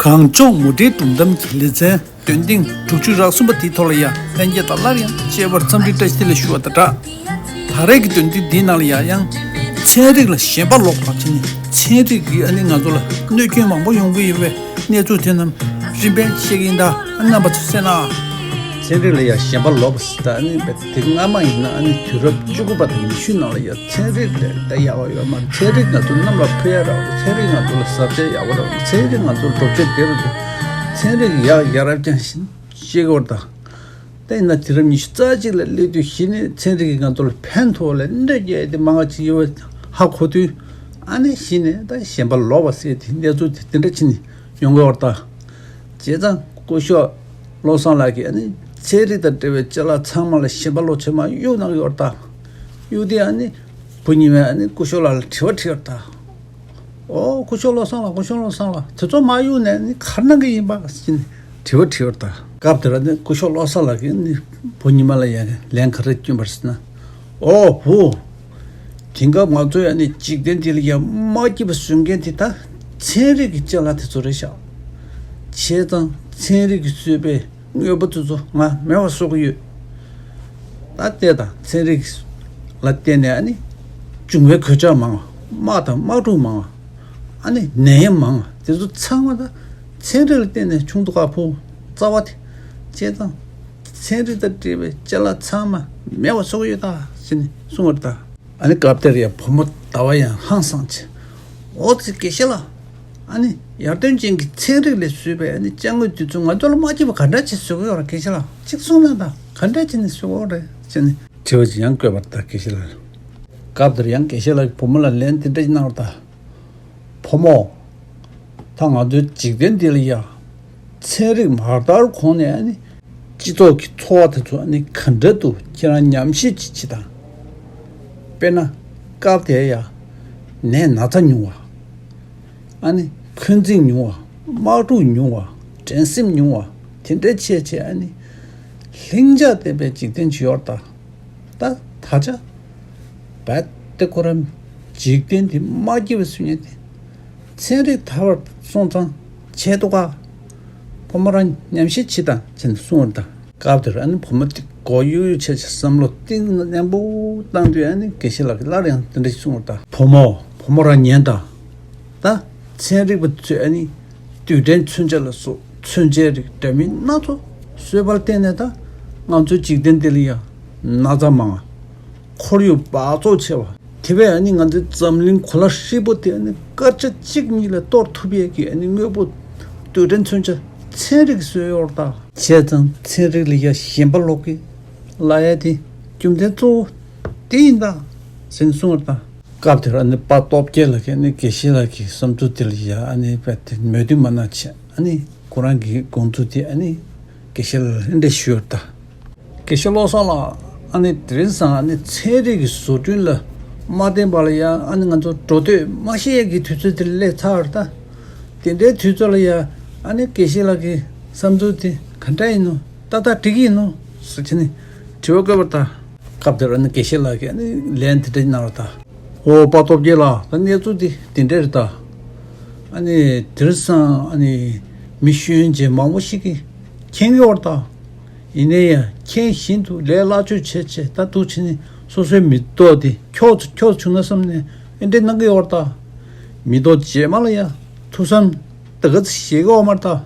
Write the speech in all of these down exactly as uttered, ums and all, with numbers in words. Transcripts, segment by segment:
རང་ལྗོངས་མུ་འབྲེལ་སྒྲུང་གཏམ་གྱི་ལེ་ཚན་འདོན་ཐེངས་དྲུག་ཅུ་རེ་གསུམ་པ་དེའི་ཐོག་ལ་ཡང་ལྷན་རྒྱས་དང་སླར་ཡང་མཇལ་བར་འཚམས་འདྲི་བཀྲ་ཤིས་བདེ་ལེགས་ཞུ་བ་དང་སྦྲགས། ད་རེས་ཀྱི་འདོན་ཐེངས་འདིའི་ནང་ལ་ཡང་ཡང་ཚན་རིག་ལ་ཞེན་པ་ལོག་པ་བྱས་ནས་ཚན་རིག་གིས་ཨ་ནི་ང་ཚོ་ལ་གནོད་སྐྱོན་མང་པོ་ཡོང་གི་ཡོད་པའི་གནས་ཚུལ་དེ་རྣམས་རིམ་པས་བཤད་ཀྱི་ཡིན། ད་ཨ་ནི་རྣམ་པ་ཚོས་གསན་ཨ། ཚན་རིག་ལ་ཡང་ཞེན་པ་ལོག་པ་ཟེར། ད་ཨ་ནི་དེ་སྔ་མ་ཡིན་ན་ཨ་ནི་དུས་རབས་བཅུ་དགུ་པ་དང་ཉི་ཤུའི་ནང་ལ་ཡང་ཚན་རིག་ལས་ད་ཡག་པ་ཡོད་མ་རེད། ཚན་རིག་ང་ཚོ་གནམ་ལ་འཕུར་ཡ་རག་པ་རེད། ཚན་རིག་ང་ཚོ་ལ་ཟ་ཆས་ཡག་པོ་རག་པ་རེད། ཚན་རིག་ང་ཚོ་ལ་འགྲོ་སྐྱོད་བདེ་པོ་འདུག་ཚན་རིག་ཡག་ཡ་རབས་ཀྱང་ཤེས་ཀྱི་ཡོད་རེད། ད་དེ་ཡིན་ན་དུས་རབས་ཉི་ཤུ་རྩ་གཅིག་ལ་སླེབས་དུས་གཞི་ནས་ཚན་རིག་གིས་ང་ཚོ་ལ་ཕན་ཐོགས་ལས་གནོད་སྐྱེལ་དེ་མང་བ་ཅིག་ཡོད་པ་ཧ་གོ་དུས་ཨ་ནི་གཞི་ནས་ད་ཞེན་པ་ལོག་པ་ཟེར་དེ་གནས་ཚུལ་དེ་དེ་འདྲ་ཕྱིན་ནས་ཡོང་གི་ཡོད་རེད། ད་བྱས་ཙང་སྐུ་ཞབས་བློ་བཟང་ལགས་ཀྱིས་ཨ་ནི་ཚན་རིག་དང་འབྲེལ་བའི་ཅ་ལག་ཚང་མ་ལ་ཞེན་པ་ལོག་བྱས་མར་གཡུག་གནང་གི་ཡོད་རེད། ད་གཡུག་དུས་ཨ་ནི་བུ་ཉི་མས་ཨ་ནི་སྐུ་ཞབས་ལགས་ལ་དྲི་བ་དྲིས་ཡོད་རེད། ད། ཨོ། སྐུ་ཞབས་བློ་བཟང་ལགས། སྐུ་ཞབས་བློ་བཟང་ལགས། དེ་ཚོ་མར་གཡུགས་ནས་ནི་ག་རེ་གནང་གི་ཡིན་པ་ཟེར་ནས་དྲི་བ་དྲིས་པ་རེད། ད་སྐབས་དེར་ནི་སྐུ་ཞབས་བློ་བཟང་ལགས་ཀྱིས་ནི་བུ་ཉི་མ་ལ་ཡང་ལན་ག་རེ་བསྐྱོན་པ་རེད་ཟེར་ན། ཨོ་བུ། དེང་སྐབས་ང་ཚོ་ཡང་ནི་འཇིག་རྟེན་འདི་ལ་ཡང་མ་སྐྱིད་པ་བཟོ་མཁན་དེ་ད་ཚན་རིག་གི་ཅ་ལག་དེ་ཚོ་རེད་ཤག་བྱས་ཙང་ཚན་རིག་གིས་བཟོས་པའི་དངོས་པོ་དེ་ཚོ་ང་མེད་པ་བཟོ་གི་ཡོད། ད་ལྟའི་དང་ཚན་རིག་ལ་བརྟེན་ནས་ཨ་ནི་འབྱུང་བའི་གོད་ཆག་མང་བ། དམག་དང་དམག་འཁྲུག་མང་བ། ཨ་ནི་ནད་ཡམས་མང་བ་དེ་ཚོ་ཚང་མ་ད་ཚན་རིག་ལ་བརྟེན་ནས་བྱུང་འདུག་ག་ཕུ། རྩ་བ་དེ། བྱས་ཙང་ཚན་རིག་དང་འབྲེལ་བའི་ཅ་ལག་ཚང་མ་མེད་པ་བཟོ་གི་ཡོད་ད་ཟེར་ནས་གསུངས་པ་རེད་ད། ཨ་ནི་སྐབས་དེར་ཡང་བུ་མོ་ཟླ་བ་ཡང་ཧང་སངས་བྱས། འོ་ཙི་དགེ་བཤེས་ལགས། ཨ་ནི་ཡར་ཐོན་ཅན་གྱི་ཚན་རིག་ལས་བཟོས་པའི་ཨ་ནི་ཅ་དངོས་འདི་ཚོ་ང་ཚོ་ལ་མ་སྐྱིད་པ་ག་འདྲ་ཅིག་བཟོ་གི་ཡོད་རེད་དགེ་བཤེས་ལགས། གཅིག་གསུངས་ན་ད་ག་འདྲ་བྱས་ནས་བཟོ་གི་ཡོད་རེད་ཟེར་ནས་དྲི་བ་ཅིག་ཡང་བཀོད་པ་རེད་ད་དགེ་བཤེས་ལགས། སྐབས་དེར་ཡང་དགེ་བཤེས་ལགས་ཀྱིས་བུ་མོ་ལ་ལན་དེ་འདྲ་ཞིག་གནང་བ་རེད་ད། བུ་མོ། ད་ང་ཚོའི་འཇིག་རྟེན་འདི་ལ་ཡ། ཚན་རིག་མ་དར་གོང་ནས་ཨ་ནི། སྤྱི་ཚོགས་ཀྱི་འཚོ་བ་དེ་ཚོ་ཨ་ནི་ག་འདྲ་འདུག་ཁྱེད་རང་ཉམས་ཞིབ་ཅིག་བྱེད་དང་། དཔེར་ན། སྐབས་དེར་ཡ། ནད་ན་ཚ་ཉུང་བ། ཨ་ནི་འཁོན་འཛིང་ཉུང་བ། དམག་འཁྲུག་ཉུང་བ། འགྲན་སེམས་ཉུང་བ། དེ་འདྲ་བྱས་བྱས་ཨ་ནི། ལྷིང་འཇགས་ལྡན་པའི་འཇིག་རྟེན་ཅིག་ཡོད་རེད་ད། ད་ད་ཆ། རྦད་དེ་ཁོ་རང་འཇིག་རྟེན་འདི་མ་སྐྱིད་པ་བཟོ་མཁན་དེ། ཚན་རིག་དར་བར་སོང་ཙང་བྱས་འདུག་ག་བུ་མོ་རང་ཉམས་ཞིབ་བྱེད་དང་བྱས་ནས་གསུངས་པ་རེད་ད། སྐབས་དེར་ཨ་ནི་བུ་མོ་དེ་མགོ་གཡུག་གཡུག་བྱས་བྱས་བསམ་བློ་གཏིང་ནན་པོ་བཏང་དུས་ཨ་ནི་དགེ་བཤེས་ལགས་ཀྱིས་སླར་ཡང་དེ་འདྲ་ཞིག་གསུངས་པ་རེད་ད། བུ་མོ་བུ་མོ་རང་ཉན་དང་། ད་ཚན་རིག་པ་ཚོས་ཨ་ནི་རྡུལ་ཕྲན་མཚོན་ཆ་ལ་སོགས་མཚོན་ཆའི་རིགས་འདྲ་མིན་སྣ་ཚོགས་བཟོས་པར་བརྟེན་ནས་ད་ང་ཚོའི་འཇིག་རྟེན་འདི་ལ་ཡང་ན་ཚ་མང་བ། ཁོར་ཡུག་འབག་བཙོག་ཆེ་བ། དེ་བས་ཨ་ནི་ང་ཚོའི་འཛམ་གླིང་གོ་ལ་ཧྲིལ་པོ་དེ་ཨ་ནི་སྐར་ཆ་གཅིག་གཉིས་ལ་གཏོར་ཐུབ་ཡས་ཀྱི་ཨ་ནི་དངོས་པོ་རྡུལ་ཕྲན་མཚོན་ཆ་ཚན་རིག་བཟོས་ཡོད་རེད་ད། བྱས་ཙང་ཚན་རིག་ལ་ཡ་ཞེན་པ་ལོག་གི་ལབ་ཡ་དེ་རྒྱུ་མཚན་གཙོ་བོ་དེ་ཡིན་ད་ཟེར་ནས་གསུངས་པ་རེད་ད། སྐབས་དེར་ཨ་ནི་དཔའ་སྟོབས་རྒྱལ་ལགས་ཀྱིས་ཨ་ནི་དགེ་བཤེས་ལགས་ཀྱི་བསམ་ཚུལ་དེ་ལ་ཡ་ཨ་ནི་དཔེ་དེ་མོས་མཐུན་མ་གནང་བྱས་ཨ་ནི་ཁོ་རང་གི་དགོངས་ཚུལ་དེ་ཨ་ནི་དགེ་བཤེས་ལགས་ལ་ལན་འདེབས་ཞུས་ཡོད་ད། དགེ་བཤེས་བློ་བཟང་ལགས་ཨ་ནི་དེ་རིང་སང་ཨ་ནི་ཚན་རིག་གི་བཟོ་སྐྲུན་ལ་མ་བརྟེན་པ་ལ་ཡ་ཨ་ནི་ང་ཚོ་འགྲོ་སྡོད་མ་ཤེས་ཡ་གི་དུས་ཚོད་དེ་ལ་སླེབས་ཚར་ད། དེ་འདྲའི་དུས་ཚོད་ལ་ཡ་ཨ་ནི་དགེ་བཤེས་ལགས་ཀྱི་བསམ་ཚུལ་དེ་ག་འདྲ་ཡིན་ནོ་ཏག་ཏག་འགྲིག་གི་ཡིན་ནོ་ཟེར་བྱས་ནས་དྲི་བ་བཀོད་པ་དང་། སྐབས་དེར་ཨ་ནི་དགེ་བཤེས་ལགས་ཀྱིས་ཨ་ནི་ལན་དེ་འདྲ་གནང་བ་དང་། ཨོ་དཔའ་སྟོབས་རྒྱལ་ལགས། ད་གནས་ཚུལ་འདི་འདི་འདྲ་རེད་ད། ཨ་ནི་དེང་སང་ཨ་ནི་མི་ཤེས་ཡོན་ཅན་མང་པོ་ཞིག་གིས་མཁྱེན་གྱི་ཡོད་རེད་ད། ཡིན་ནའི་ཡང་མཁྱེན་བཞིན་དུ་ལས་སླ་ཆོས་བྱས་བྱས་ད་འདུག་བྱས་ནས་སོ་སོའི་མི་ཐོག་དེ་འཁྱོག་ཙམ་འཁྱོག་ཙམ་བྱུང་ན་བསམ་ནས་ཨེ་འདྲ་གནང་གི་ཡོད་རེད་ད། མི་ཐོག་རྗེས་མ་ལ་ཡང་ཐུགས་བསམ་ད་ག་ཚོད་བཞེས་ཀྱི་ཡོད་མ་རེད་ད།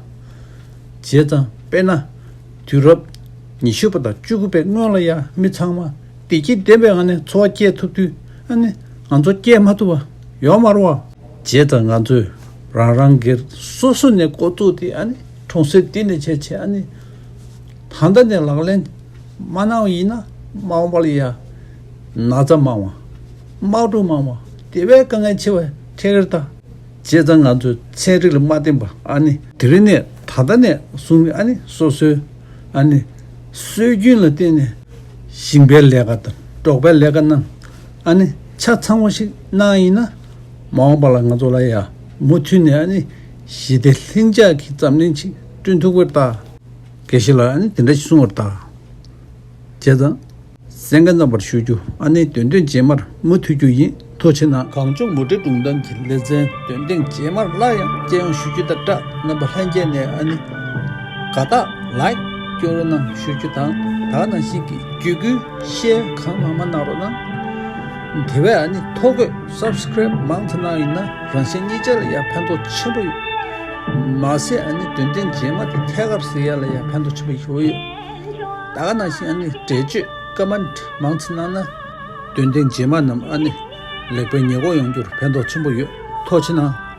བྱས་ཙང་དཔེར་ན། དུས་རབས་ཉི་ཤུ་པ་དང་བཅུ་དགུ་པའི་སྔོན་ལ་ཡང་མི་ཚང་མ་བདེ་སྐྱིད་ལྡན་པའི་ངང་ནས་འཚོ་བ་སྐྱེལ་ཐུབ་དུས་ཨ་ནི་ང་ཚོ་སྐྱེལ་མ་ཐུབ་པ་ཡོད་མ་རེད་བ། བྱས་ཙང་ང་ཚོས་རང་རང་སྒེར་སོ་སོ་ནས་འགོ་བཙུགས་ཏེ་ཨ་ནི་གྲོང་གསེབ་འདི་ནས་བྱས་བྱས་ཨ་ནི་ད་ལྟ་ནས་ལག་ལེན་མ་གནང་བ་ཡིན་ན་མ་འོངས་པ་ལ་ཡང་ན་ཚ་མང་བ། དམག་འཁྲུག་མང་བ། དེ་བས་དཀའ་ངལ་ཆེ་བ་འཕྲད་ཀྱི་རེད་ད། བྱས་ཙང་ང་ཚོས་ཚན་རིག་ལ་མ་བརྟེན་པ་ཨ་ནི་དེ་རིང་ནས་ད་ལྟ་ནས་བཟུང་ནས་ཨ་ནི་སོ་སོའི་ཨ་ནི་སྲོལ་རྒྱུན་ལ་བརྟེན་ནས་ཞིང་པའི་ལས་ཀ་དང་འབྲོག་པའི་ལས་ཀ་རྣམས་ཨ་ནི་ཆ་ཚང་བ་ཞིག་གནང་ཡིན་ན་མ་འོངས་པ་ལ་ང་ཚོ་ལ་ཡང་མུ་མཐུད་ནས་ཨ་ནི་ཞི་བདེ་ལྷིང་འཇགས་ཀྱི་འཛམ་གླིང་ཅིག་བསྐྲུན་ཐུབ་ཀྱི་རེད་ད། དགེ་བཤེས་ལགས་ཨ་ནི་དེ་འདྲ་ཞིག་གསུངས་པ་རེད་ད། བྱས་ཙང་། གསན་མཁན་རྣམ་པར་ཞུ་རྒྱུ་ཨ་ནི་འདོན་ཐེངས་རྗེས་མར་མུ་མཐུད་རྒྱུ་ཡིན། ཐུགས་རྗེ་གནང་། གངས་ལྗོངས་མུ་འབྲེལ་སྒྲུང་གཏམ་གྱི་ལེ་ཚན་འདོན་ཐེངས་རྗེས་མར་སླར་ཡང་སྤྱི་ཡོངས་ཞུ་རྒྱུ་དང་སྦྲགས། རྣམ་པ་ལྷན་རྒྱས་ནས་ཨ་ནི་དགའ་རྟགས་ལའིཀ་སྐྱོར་རོགས་གནང་ཞུ་རྒྱུ་དང་། ད་ག་ནང་བཞིན་གྱི་བརྒྱུད་སྐུལ་ཤེར་གང་མང་མང་གནང་རོགས་གནང་། དེ་བས་ཨ་ནི་ཐོ་འགོད་སབ་སི་ཀེ་རེབ་མང་ཙམ་གནང་ཡིན་ན་རང་གཞན་གཉིས་ཆ་ལ་ཡང་ཕན་ཐོགས་ཆེན་པོ་ཡོད། མ་ཟད་ཨ་ནི་འདོན་ཐེངས་རྗེས་མ་དེ་ཐད་ཀར་གཟིགས་ཡ་ལ་ཡང་ཕན་ཐོགས་ཆེན་པོ་ཡོད་ཡོད། ད་ག་ནང་བཞིན་ཨ་ནི་འགྲེལ་བརྗོད་ཀོ་མེན་ཊི་མང་ཙམ་གནང་ན། འདོན་ཐེངས་རྗེས་མ་རྣམས་ཨ་ནི་ལེགས་པའི་ཉེས་འགོག་ཡོང་རྒྱུར་ཕན་ཐོགས་ཆེན་པོ་ཡོད། ཐུགས་རྗེ་གནང་།